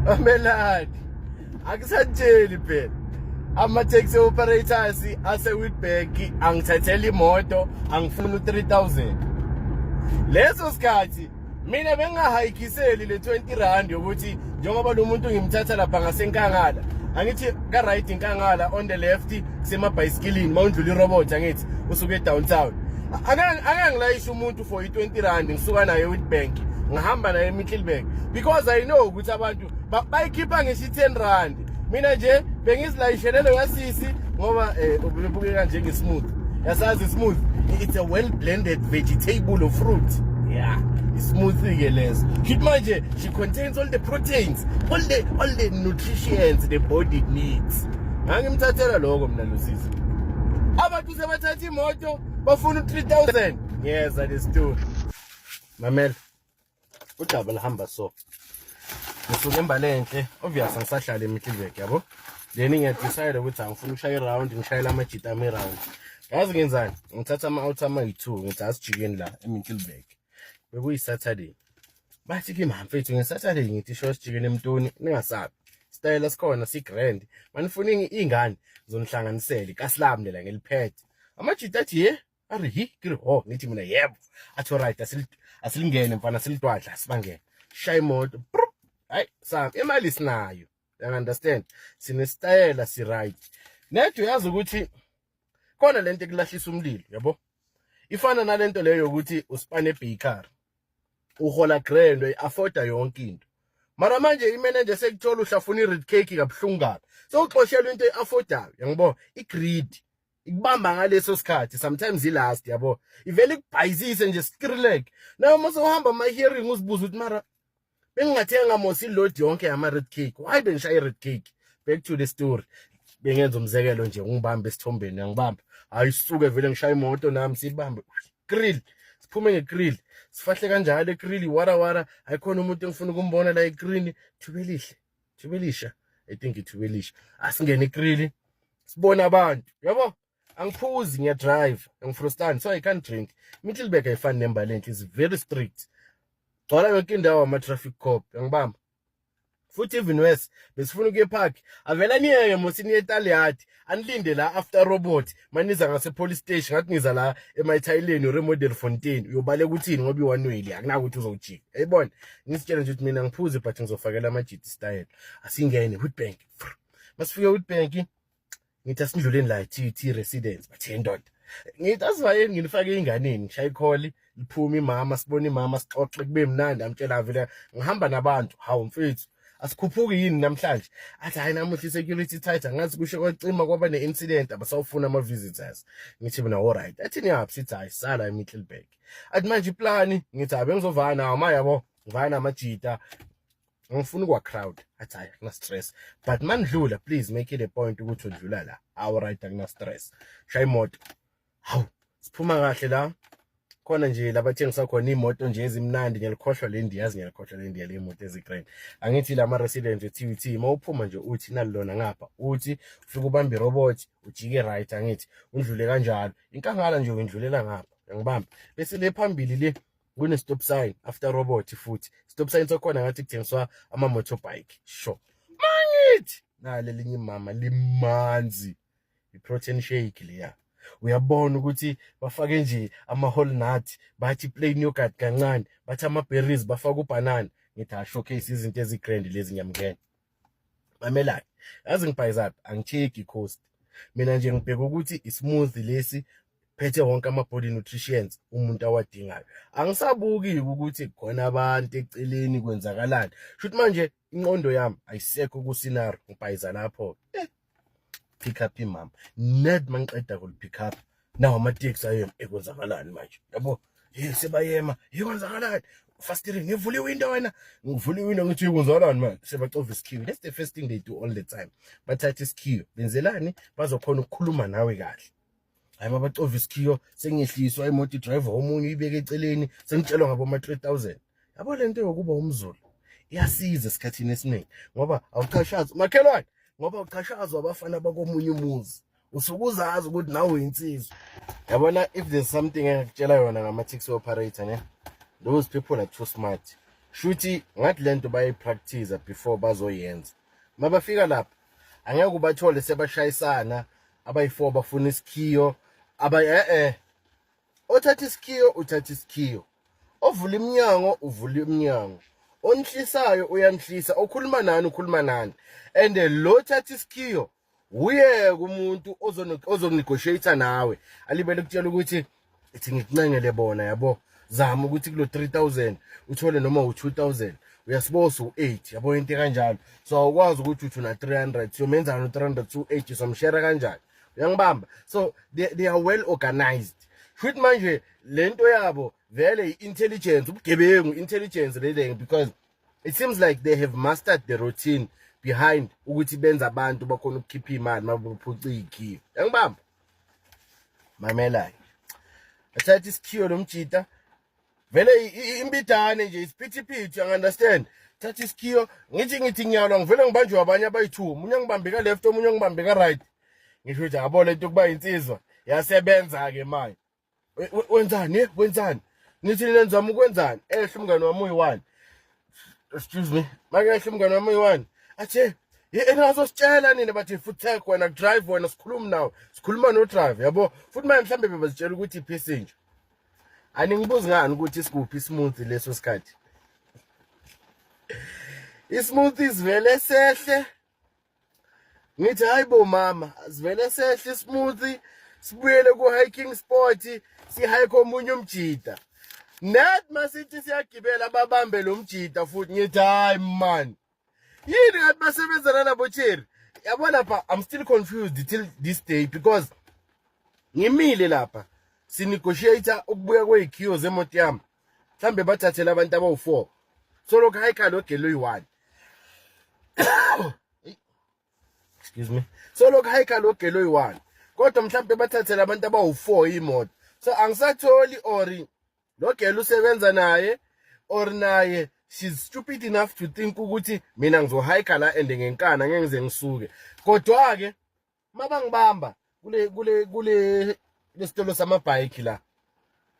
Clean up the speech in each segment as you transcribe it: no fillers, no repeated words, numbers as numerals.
Mamelani, akusatsheli phela ama-taxi operators ase-Witbank angithathela imoto, angifuna u-3000. Leso sikhathi mina bengingahayikhiseli le 20 rand yokuthi njengoba lo muntu ngimthatha lapha ngasenkangala, angithi ka-right inkangala, on the left kusemabhayisikilini, uma undlula irobot, angithi usuke e-downtown. Angeke ngilayishe umuntu for i-20 rand ngisuka naye e-Witbank ngihamba naye eMiddelburg, because I know ukuthi abantu bayikhipha ngisho i-10 rand. Mina nje bengizilayishelelo yasisi ngoba ubebukeka njenge-smooth, yasazi smooth, it's a well blended vegetable or fruit, yeah, i-smoothie-ke leso. Shithi manje she contains all the proteins, all the nutrients the body needs. Ngangimthathela lokho mina lo sisi. Abantu sebathatha imoto bafuna u-3000. Ngiyeza le story, mamela udaba lihamba. So ngisuke eMbalenhle, obvious angisahlala eMiddelburg, yabo. Then ngiyadecide ukuthi angifuna ukushaya i-round, ngishayela amajita ami i-round. Yazi ngenzani? Ngithatha ama-out amayi-two, ngithi asijikeni la eMiddelburg. Bekuyi-Saturday. Bathi kimi, "Mfethu, nge-Saturday?" Ngithi, "Sho, sijikeni emntoni, ningasabi, sitayela sikhona, si-grand. Manifuna iy'ngane ngizonihlanganisela ikasi lami lela ngeliphethe." Amajita athi, "Ye ari hi kiri ho?" Ngithi mina, "Yebo." Athi, "Alright, asilingene mfana, silidwadla sibangene." Shaya imoto, hayi sam, imali sinayo, you understand, sinesitayela, si right. Nethi uyazi ukuthi khona lento ekulahlisa umlilo, yabo, ifana nalento leyo yokuthi uspane ebakery, uhola grand, uyi-afforda yonke into, mara manje imanager sekuthola uhlafuna i-red cake kabuhlungu kabi, sewuxoshelwa into e-affordayo, yangibona. I-greed ikubamba ngaleso sikhathi, sometimes i-last, yabo, ivele ikubhayizise nje skrilek. Nawe uma sewuhamba ama-hearing uzibuza ukuthi mara bengingathenga mos i-load yonke yama-red cake, why bengishaya i-red cake? Back to the story, bengenza umzekelo nje, ungibambe esithombeni, angibambe, hayi sisuke vele ngishaya imoto nami, sibambe grill, siphume ngegrill, sifahle kanjalo egrill, wara wara. Ayikhona umuntu engifuna ukumbona la egrini, Thubelihle, Thubelisha, I think iThubelisha. Asingene egrill, sibone abantu, yabo. Angiphuzi, ngiyadrive, angifrostani, so I can't drink. Middelburg ayifani neMbalenhle, is very strict, gcwala yonke indawo ama-traffic cop, angibamba. Futhi even worse, besifuna ukuya epark, avela niyeke mos, niye eTaliyati, anilinde la after robot. Maniza ngase-police station, ngathi niza la emayithayileni or eModderfontein, uyobaleka uthini ngoba i-one way le, akunakuthi uzowujika, yayibona. Ngisitshela nje ukuthi mina ngiphuze, but ngizofakela amajiti style. Asingene Witbank. Masifike Witbank, ngithi asindluleni la TUT residence. Bathe, "Ndoda." Ngithi asivayeni, nginifake ey'nganeni. Ngishaye ikholi, liphume imama, sibone imama, sixoxe kube mnandi. Amtshela vele ngihamba nabantu. "Hawu mfethu, asikhuphuki yini namhlanje?" Athi, "Hayi, namuhla i-security tight, angazi kusho kwacima kwaba ne-incident, abasawufuna ama-visitors." Ngithi mina, "Alright." Athi, "Niyaphi?" Sithi, "Hayi, sala eMiddelburg." Athi, "Manje iplani?" Ngithi, "Hayi, bengizovana nawo ma, yabo, ngivana namajita, angifuni ukwa crowd." Athi, "Hayi, akuna stress, but manidlula, please make it a point ukuthi udlula la." Alright, akuna stress. Shaya imoto, hawu, siphuma kahle la khona nje labathengisa khona iy'moto nje ezimnandi. Ngiyalikhohlwa le ndiyazi, ngiyalikhohlwa le ndiya le moto ezigrand. Angithi la ma-resident we-TUT, uma uphuma nje uthi nalilona ngapha, uthi ufike ubambe irobot, ujike right, angithi undlule kanjalo inkangala nje, uyindlulela ngapha, uyangibamba. Bese le phambili le kune-stop sign after robot, futhi stop sign sakhona ngathi kuthengiswa ama-motorbike. Sure, mangithi nale linye imama limanzi, i-protein shake leya, uyabona ukuthi bafake nje ama-whole nut, bathi plain yogurt kancane, bathi ama-berries, bafake ubhanana. Ngithi ha, showcase izinto ezigrand lezi, ngiyamngena. Mamelani, yazi ngibhayizaphi? Angi-check i-cost mina nje, ngibheka ukuthi i-smoothie lesi phethe wonke ama-body nutrients umuntu awadingayo. Angisabuki ukuthi khona abantu eceleni kwenzakalani. Shuthi manje inqondo yami ayisekho ku-scenario, ngibhayiza lapho. Pick up imama net, mangiqeda kuli-pick up, nawo amateksi ayema. Ekwenzakalani manje, yabo? Hey, sebayema, ekwenzakalani? Fastering, ngivula iwindow wena, ngivula iwindow, ngithi, "Kwenzakalani manje?" Sebacova isikhiwe. That's the first thing they do all the time, bathatha isikhiwe. Benzelani? Bazokhona ukukhuluma nawe kahle. Hayi, mabacova isikhiyo, sengiyehliswa imoto, driver omunye uyibeke eceleni, sengitshelwa ngabo ma 3000, yabo. Lento yokuba umZulu iyasiza esikhathini esiningi ngoba awuchashazwa, makhelwane, ngoba awuchashazwa abafana bakomunye umuzi, usuke uzazi ukuthi nawe uyinsizwa, yabona. If there's something engakutshela yona ngama-taxi operator ne, those people are too smart. Shuthi ngathi lento bayayipractice before bazoyenza. Mabafika lapha angeke ubathole sebashayisana abayi-4 bafuna isikhiyo aba eh othatha isikhiyo uthatha isikhiyo, ovula iminyango uvula iminyango, onhlisayo uyanhlisa, okhuluma nani ukhuluma nani. And lo thatha isikhiyo uyeke umuntu ozonegotiate nawe, alibele kutshela ukuthi ithi ngikuncengele bona, yabo, zama ukuthi kulo 3000 uthole noma u2000, uyasibosa u8, yabo, into kanjalo. So awukwazi ukuthi uthi una 300, siyomenzani u300 u8, somshare kanjani? Uyangibamba? So they are well organized. Futhi manje lento yabo vele i-intelligence, ubugebengu, intelligence le, because it seems like they have mastered the routine behind ukuthi benza abantu bakhona ukukhipha imali mabaphuca ikhiyo. Uyangibamba? Mamela, athatha isikhiyo lo mjita, vele imbidane nje, isiphithiphithi, you understand? Thatha isikhiyo, ngithi ngiyalwa, ngivele ngibanjwe abanye abayi-two, omunye angibambe ka-left, omunye angibambe ka-right. Ngisho ukuthi yabo lento kuba insizwa yasebenza-ke manje. Wenzani, wenzani? Nithi nenzama ukwenzani? Ehle umngane wami uyi-one, excuse me, makehle umngane wami uyi-one, athe enazositshela nina, bathi futhi wena drive, wena sikhuluma nawe, sikhuluma no-drive, yabo. Futhi manje mhlambe bebazitshela ukuthi i-passenger. Aningibuzi ngani ukuthi isiguphi ismoothie leso sikhathi? Ismoothie sivele sehle. Ngithi hayi bo mama, sivele sehle ismoothie, sibuyele ku-hiking spot, sihike omunye umjida. Net masithi siyagibela, babambe lo mjida futhi. Ngithi hayi man, yini ngathi basebenzela nabo cherry, yabo? Lapha I'm still confused till this day, because ngimile lapha sinegotiate ukubuya kwey'khiyo zemoto yami, mhlambe bathathele abantu abawu-4, so lokhu hayikha lo girl oyi-one, excuse me, so lokhu hayikha lo girl oyi-one, kodwa mhlambe bathathele abantu abawu-4 imoto. So angisatholi or lo girl usebenza naye or naye she's stupid enough to think ukuthi mina ngizohayikha la and ngenkana ngeke ngize ngisuke. Kodwa-ke mabangibamba kule lesitolo samabhayiki la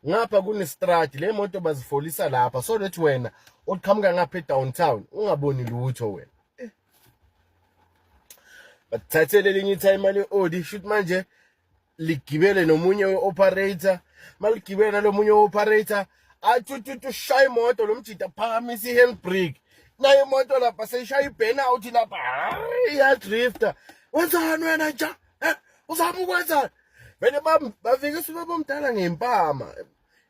ngapha kunestradi, le moto bazifolisa lapha so that wena oqhamuka ngapha e-downtown ungaboni lutho wena. Bathathele elinye ithayima le-Audi, shoot manje ligibele nomunye we-operator. Maligibele nalomunye we-operator, athi ushaya imoto lo mjida, phakamisa i-handbrake, nayo imoto lapha seyishaya i-burnout lapha, iyadrifta. Wenzani wena nja? Uzama ukwenzani? Vele bavikisa ubaba omdala ngempama,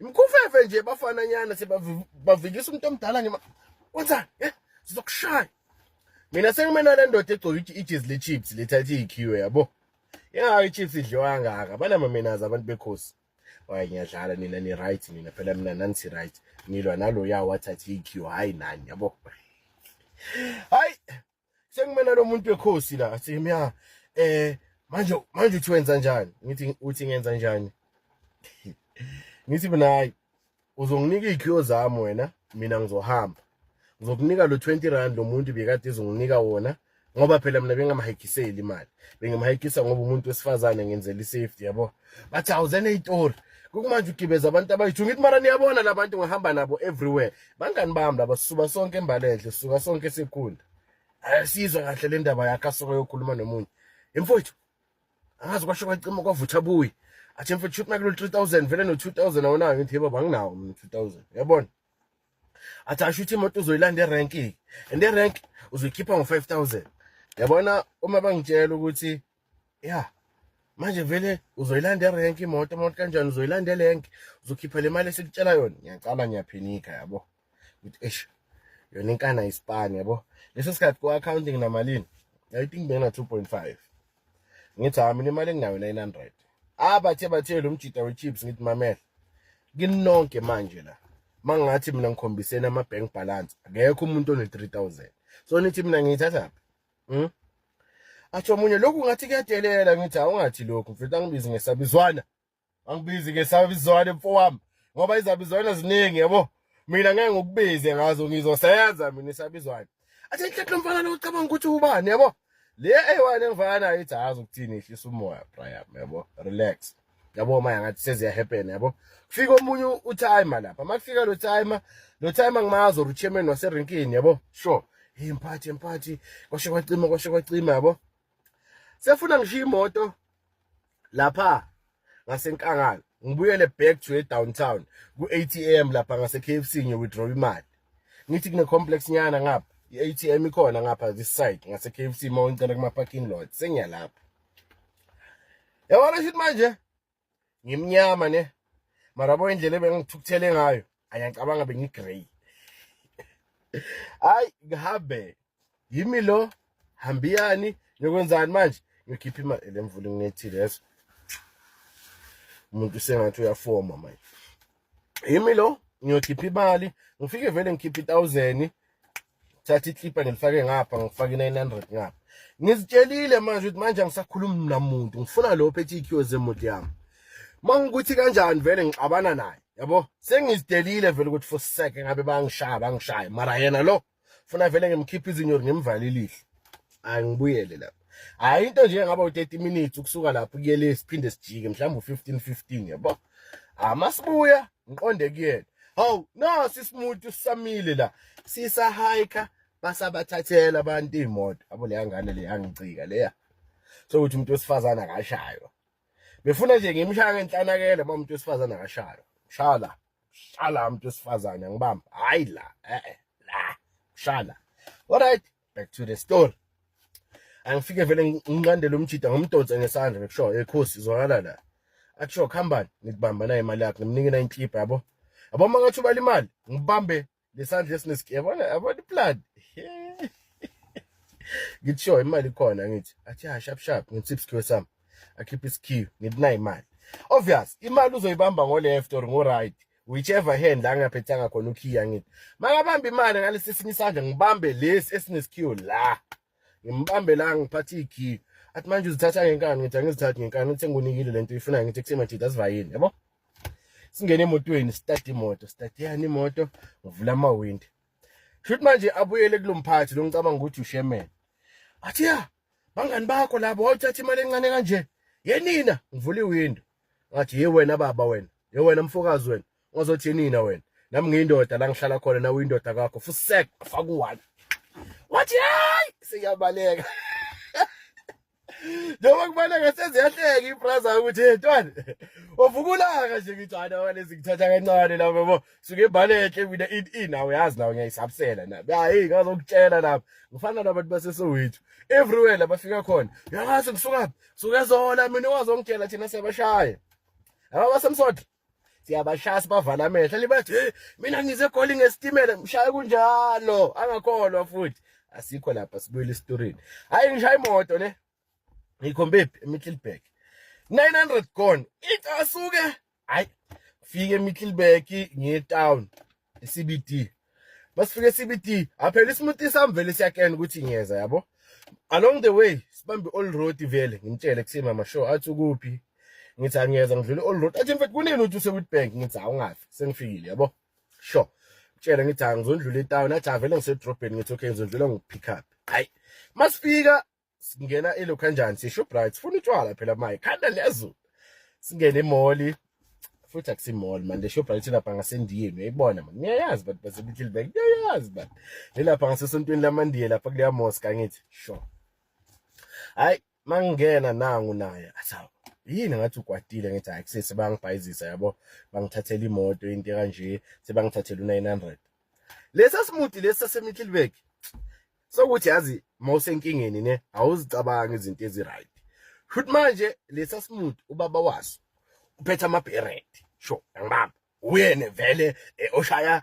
imkhufefe nje, bafananyana, sebavikisa umuntu omdala ngema. Wenzani? Sizokushaya. Mina sengime nale ndoda egcoke ijezi le-Chiefs, lethathe iy'khiwe, yabo. Ingako i-Chiefs idliwa kangaka, banama-manners abantu bekhosi. Hayi, ngiyadlala, nina ni-right, nina phela, mina nani si-right, ngilwa naloya wathatha i-Q, hhayi nani, yabo. Hayi, sengimena lo muntu wekhosi la, athi miya manje uthi wenza njani? Ngithi uthi ngenza njani? Ngithi mina hayi, uzonginika iy'khiyo zami wena, mina ngizohamba, ngizokunika lo 20 rand lo muntu bekade ezonginika wona, ngoba phela mina bengamhayikiseli imali, bengimhayikisa ngoba umuntu wesifazane, ngenzela i-safety, yabo. Bathi awuze neyitori, kukumanje ugibeza abantu abayi-two. Ngithi mara niyabona la bantu ngihamba nabo everywhere, bangani bami laba, sisuka sonke eMbalenhle, sisuka sonke sekhunda. Ayasizwa kahle le ndaba yakhe, asuke yokhuluma nomunye imfowethu, angazi kwasho kwacima kwavutha buyi, athi mfethu shoot makulo 3000 vele no 2000 awunayo. Ngithi yebo, anginawo mina 2000, uyabona. Athi asho ukuthi imoto uzoyilanda erenki and erenk uzoyikhipha ngo-5000, yabona. Uma bangitshela ukuthi ya manje vele uzoyilanda erenki imoto, imoto kanjani uzoyilanda erenki, uzokhipha le mali esikutshela yona, ngiyacala ngiyaphenika, yabo, ukuthi eish, yona inkana isipani, yabo. Leso sikhathi ku-accounting namalini? I think bengina 2.5. Ngithi hayi, mina imali enginayo 900. Abathe lo mjida we-Chiefs, ngithi mamela, kini nonke manje la mangathi mina ngikhombiseni ama-bank balance, akekho umuntu one-3000, so nithi mina ngiyithathaphi? Athi omunye lokhu ngathi kuyadelela. Ngithi awungathi lokhu mfethu, angibizi ngesabizwana, angibizi ngesabizwana mfowami, ngoba izabizwana ziningi, yabo. Mina ngeke ngikubize ngazo, ngizosenza mina isabizwana. Athi inhlehle mfana lo ucabanga ukuthi ubani, yabo. Le eyi-one engifana nayo ithi azi ukuthini, ehlisa umoya Brian, yabo, relax. Yabo, manje ngathi seziya happen, yabo. Kufika omunye utimer lapha. Makufika lo timer, lo timer ngimazi, or uchairman waserenkini, yabo. Sure, hey mphathi, mphathi, kwashe kwacima, kwashe kwacima, yabo. Sefuna ngishiya imoto lapha ngasenkangala, ngibuyele back to e-downtown ku-ATM lapha ngase-KFC, ngiyo-withdraw imali. Ngithi kune-complex nyana ngapha, i-ATM ikhona ngapha this side ngase-KFC, uma ngicela kuma-parking lot. Sengiyalapha, yabona shithi manje ngimnyama ne, mara yabo indlela ebengithukuthele ngayo, ayangicabanga bengi-grey. Hayi, ngihambe yimi lo hambiyani, ngiyokwenzani manje? Ngiyokhipha imali. Le mvula nginethile yeso, umuntu sengathi uyafoma manje. Yimi lo ngiyokhipha imali, ngifike vele ngikhipha i-1000, thatha iklipa ngilifake ngapha, ngifake i-900 ngapha. Ngizitshelile manje ukuthi manje angisakhulumi namuntu, ngifuna lo phethe iy'khiwo zemoto yami. Uma ngikuthi kanjani vele ngixabana naye, yabo, sengizidelile vele ukuthi for seke ngabe bangishaya, bangishaya, mara yena lo funa vele ngimkhiphe izinyo, ngimvale ilihlo. Hayi, ngibuyele lapha. Hayi, into nje ngaba u-30 minutes ukusuka lapho kuyele, siphinde sijike mhlawumbe u-15 15, yabo. Amasibuya ngiqonde kuyena, hawu, nasi isimuthi sisamile la, sisahayika, basabathathela abantu iy'moto, yabo. Leya ngane le yangicika leya, sokuthi umuntu wesifazane akashaywa. Befuna nje ngimshaya ngenhlanakele, uma umuntu wesifazane akashaywa. Shala shala umuntu wesifazane, angibamba, hayi la, eh la, shala. Alright, back to the story. Angifike vele nginqandele umjida, ngomdonse ngesandla, ngikusho ekhosi izwakala la. Athi sho khambani, ngikubamba nayo imali yakho, ngimnike na inhlipha, yabo. Yabo, uma ngathi ubala imali, ngibambe lesandla esinesiki, yabona, yabona iplan. Ngithi sho imali ikhona, ngithi athi ha, sharp sharp, ngithi isikhiwe sami, akhiphe isikhiwe, ngithi nayi imali. Obvious imali uzoyibamba ngo left or ngo right, whichever hand la ngingaphethanga khona ukhiya. Ngithi makabamba imali ngalesi esinye isandla, ngibambe lesi esinesikhiyo la, ngimbambe la, ngiphathe ikhiyo. Athi manje uzithatha ngenkani, ngithi angizithathi ngenkani, uthi sengunikile lento uyifunayo, ngithi kusemajida asivayini, yabo. Singene emotweni, start imoto, start yani imoto, ngivula amawindi. Shuthi manje abuyele kulomphathi lo, ngicabanga ukuthi ushemen. Athi ya, bangani bakho labo, wawuthatha imali encane kanje yenina. Ngivula iwindow, ngathi ye wena baba, wena ye wena mfokazi, wena ungazothi yenina wena, nami ngiyindoda la ngihlala khona, nawe uyindoda kakho fusek. Faka u-one, wathi hayi, siyabaleka. Njengoba kubaleka seziyahleka ibraza ukuthi hey ntwana, uvukulaka nje. Ngithi hayi, nawe lezi ngithatha kancane lapho, yabo, suke ibalehle mina in in nawe yazi, nawe ngiyayisabisela na. Hayi, ngazokutshela lapha ngifana nabantu baseSoweto, everywhere la bafika khona, uyazi ngisukaphi, suke ezola mina, ungazongitshela, thina siyabashaya aba basemsodra, siyabashaya sibavala amehlo. Libathi hey, mina ngize eGoli ngesitimela, mshaya kunjalo, angakholwa futhi. Asikho lapha, sibuyele esitorini. Hayi, ngishaya imoto ne, ngikhombe phi? EMiddelburg. 900 gone, icasuke. Hayi, fike eMiddelburg, ngiye town, eCBD. Masifike eCBD, aphela ismuti sami vele siyakena ukuthi ngiyeza, yabo. Along the way sibambe all road vele, ngimtshele kusema mama sure. Athi ukuphi? Ngithi angiyeza, ngidlule all road. Athi mfethu, kunini uthi use-Witbank? Ngithi awungafi, sengifikile, yabo. Sure, tshela, ngithi ngizondlula etown. Athi avele ngisedrobheni. Ngithi okay, ngizondlula ngokupick up. Hayi, masifika singena elo kanjani, siye Shoprite, sifuna utshwala phela maye khanda lezulu. Singene emall, futhi akusimall man, le Shoprite lapha ngasendiyeni, uyayibona man, niyayazi bantu baseMiddelburg, niyayazi man, lelapha ngasesontweni lamandiye lapha kuleya mosque. Angithi sure, hayi, mangingena nangu naye, asawu yini, ngathi ukwatile. Ngithi hayi kusese bangibhayizisa, yabo, bangithathela imoto, into kanje, sebangithathela u900. Lesa smoothie lesi saseMiddelburg, sokuthi yazi mawusenkingeni ne, awuzicabanga izinto ezi-right. Futhi manje lesa smoothie, ubaba waso uphethe ama-beret, sure, angibamba uyena vele oshaya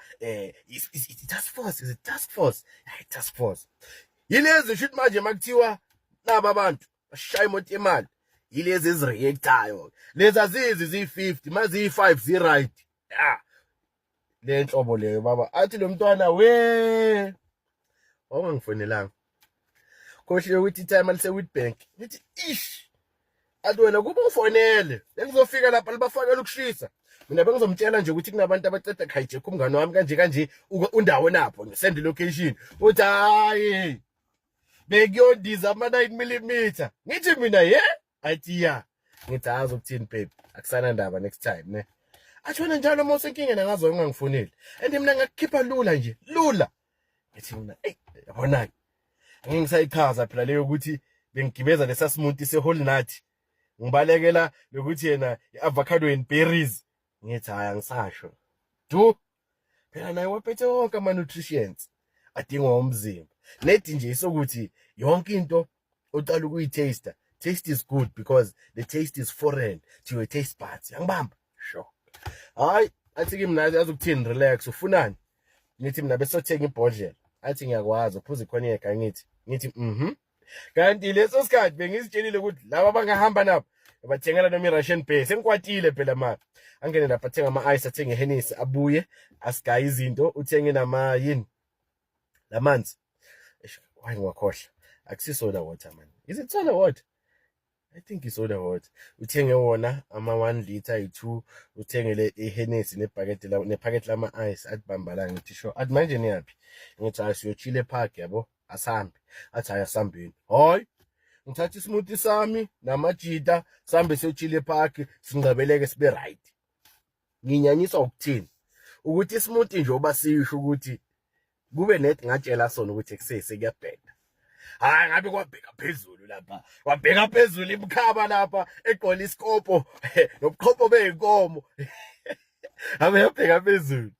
i-task force, is it task force? Hayi, task force yilezi. Shuthi manje makuthiwa naba abantu bashaya imoto yemali, yilezi ezireactayo, lezi azizi ziyi-50, maziyi-5 zi-right ya le nhlobo leyo. Baba athi lo mntwana we wawungangifonelanga, khohliwe ukuthi i-timer lise-Witbank. Ngithi ish, athi wena kuba ufonele bengizofika lapha libafakela ukushisa. Mina bengizomtshela nje ukuthi kunabantu abaceda hijack umngane wami kanje kanje, undawo napho, ngisend location. Uthi hayi, bekuyondiza ama 9 mm. Ngithi mina ye, athi ya. Ngithi azi ukuthini baby. Akusana ndaba, next time ne. Athi wena njalo uma usenkingeni angazo ungangifoneli, and mina ngakukhipha lula nje, lula. Ngithi mina, eyi, yabona-ke, angeke ngisayichaza phela leyo ukuthi bengigibeza lesa smoothie se-whole nut, ngibalekela lokuthi yena i-avocado and berries. Ngithi hhayi, angisasho du phela, naye waphethe wonke ama-nutrients adingwa umzimba. Nedi nje isokuthi yonke into oqala ukuyitaste, taste is good because the taste is foreign to your taste buds. Yangibamba, sure. Hayi, athi kimi naye, yazi ukuthini, relax, ufunani? Ngithi mina besothenga ibhodlela. Athi ngiyakwazi uphuza i-cognac. Angithi, ngithi Kanti leso sikhathi bengizitshelile ukuthi laba abangahamba nabo bathengela noma i-Russian Bear. Sengikwatile phela mara angene lapha, athenga ama-ice, athenge iHennessy, abuye asigaye izinto, uthenge nama yini lamanzi. Eish, why ngiwakhohlwa? Akusi soda water man, is it soda water? I think i-soda water. Uthenge wona ama-1 liter ayi-2, uthengele iHennessy nebhakede nephakethe lama-ice. Athi bamba la. Ngithi sure. Athi manje niyaphi? Ngithi hayi, siyochila e-park, yabo, asambe. Athi hayi, asambeni. Hayi, ngithatha ismoothie sami namajita, sambe siyochila e-park, singcebeleke, sibe right. Nginyanyiswa ukuthini? Ukuthi ismoothie nje sisho ukuthi kube net ngatshela sona ukuthi ekusese kuyabheda. Hayi, ngabe kwabheka phezulu lapha, kwabheka phezulu imkhaba lapha egqola isikopo nobuqhopho beyinkomo, abe yabheka phezulu.